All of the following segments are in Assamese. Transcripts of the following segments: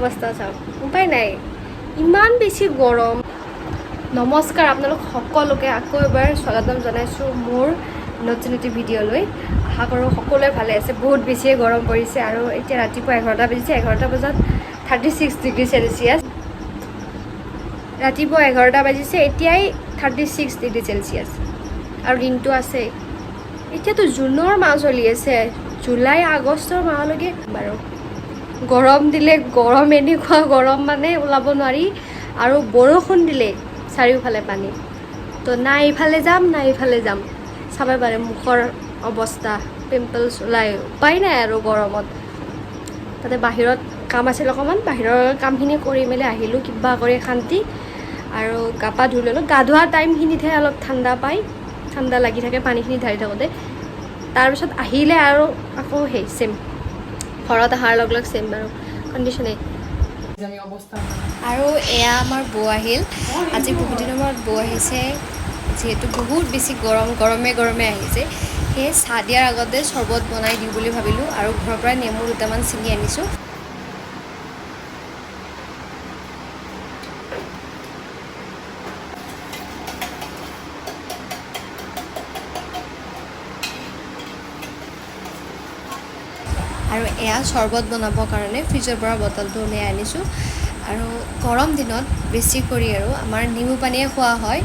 অৱস্থা চাওক, উপায় নাই, ইমান বেছি গৰম। নমস্কাৰ আপোনালোক সকলোকে, আকৌ এবাৰ স্বাগতম জনাইছোঁ মোৰ নতুন এটি ভিডিঅ'লৈ। আশা কৰোঁ সকলোৱে ভালে আছে। বহুত বেছিয়ে গৰম পৰিছে আৰু এতিয়া ৰাতিপুৱা 11টা বাজিছে। 11টা বজাত 36 ডিগ্ৰী চেলচিয়াছ। ৰাতিপুৱা 11টা বাজিছে, এতিয়াই 36 ডিগ্ৰী চেলচিয়াছ আৰু দিনটো আছে। এতিয়াতো জুনৰ মাহ চলি আছে, জুলাই আগষ্টৰ মাহলৈকে বাৰু গৰম দিলে গৰম, এনেকুৱা গৰম মানে ওলাব নোৱাৰি আৰু বৰষুণ দিলে চাৰিওফালে পানী। তো না ইফালে যাম না ইফালে যাম। চাব পাৰে মুখৰ অৱস্থা, পিম্পলছ ওলাই, উপায় নাই আৰু গৰমত। তাতে বাহিৰত কাম আছিল অকণমান, বাহিৰৰ কামখিনি কৰি মেলি আহিলোঁ কিবা কৰি শান্তি আৰু গা পা ধুই ল'লোঁ। গা ধোৱা টাইমখিনিতহে অলপ ঠাণ্ডা পায়, ঠাণ্ডা লাগি থাকে পানীখিনি ঢালি থাকোঁতে। তাৰপিছত আহিলে আৰু আকৌ সেই চেম, ঘৰত অহাৰ লগে লগে চেম বাৰু কণ্ডিশ্যনেই। আমি অৱস্থা। আৰু এয়া আমাৰ বৌ আহিল। আজি বহুত দিনৰ মূৰত বৌ আহিছে। যিহেতু বহুত বেছি গৰম, গৰমে গৰমে আহিছে, সেয়ে চাহ দিয়াৰ আগতে চৰ্বত বনাই দিওঁ বুলি ভাবিলোঁ আৰু ঘৰৰ পৰা নেমু দুটামান ছিঙি আনিছোঁ। আৰু এয়া চৰ্বত বনাবৰ কাৰণে ফ্ৰিজৰ পৰা বটলটো উলিয়াই আনিছোঁ। আৰু গৰম দিনত বেছি কৰি আৰু আমাৰ নেমু পানীয়ে খোৱা হয়।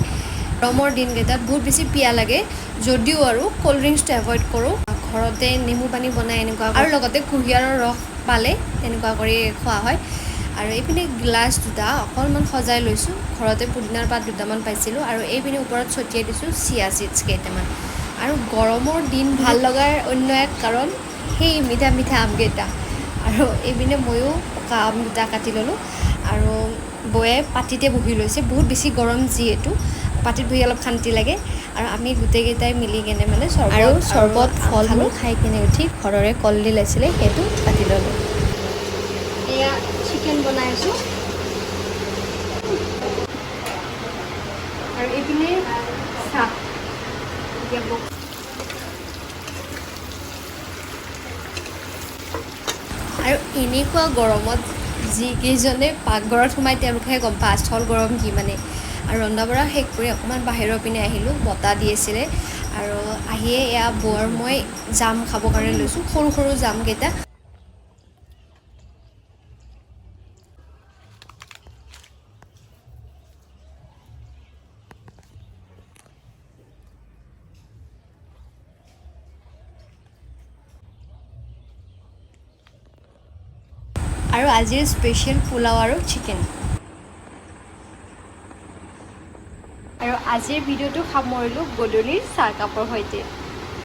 গৰমৰ দিনকেইটাত বহুত বেছি পিয়াহ লাগে যদিও আৰু ক'ল্ড ড্ৰিংকছটো এভইড কৰোঁ। ঘৰতে নেমু পানী বনাই এনেকুৱা আৰু লগতে কুঁহিয়াৰৰ ৰস পালে তেনেকুৱা কৰি খোৱা হয়। আৰু এইপিনে গ্লাছ দুটা অকণমান সজাই লৈছোঁ। ঘৰতে পুদিনাৰ পাত দুটামান পাইছিলোঁ আৰু এইপিনে ওপৰত ছটিয়াই দিছোঁ চিয়া চিডছ কেইটামান। আৰু গৰমৰ দিন ভাল লগাৰ অন্য এক কাৰণ সেই মিঠা মিঠা আমকেইটা। আৰু এইপিনে ময়ো পকা আম দুটা কাটি ল'লোঁ আৰু বৌয়ে পাটিতে বহি লৈছে। বহুত বেছি গৰম যিহেতু, পাটিত বহি অলপ শান্তি লাগে। আৰু আমি গোটেইকেইটাই মিলি কেনে মানে আৰু চৰ্বত ফল মূল খাই কেনে উঠি ঘৰৰে কলডিল আছিলে, সেইটো কাটি ল'লোঁ। এয়া চিকেন বনাই আছোঁ আৰু এইপিনে চাহ। এতিয়া বৌক আৰু এনেকুৱা গৰমত যিকেইজনে পাকঘৰত সোমাই তেওঁলোকেহে গম পায় আচল গৰম কি মানে। আৰু ৰন্ধা বঢ়া শেষ কৰি অকণমান বাহিৰৰ পিনে আহিলোঁ, বতাহ দি আছিলে। আৰু আহিয়ে এয়া বৌ আৰু মই জাম খাবৰ কাৰণে লৈছোঁ, সৰু সৰু জামকেইটা। আৰু আজিৰ স্পেচিয়েল পোলাও আৰু চিকেন। আৰু আজিৰ ভিডিঅ'টো সামৰিলোঁ গধূলিৰ চাহকাপৰ সৈতে।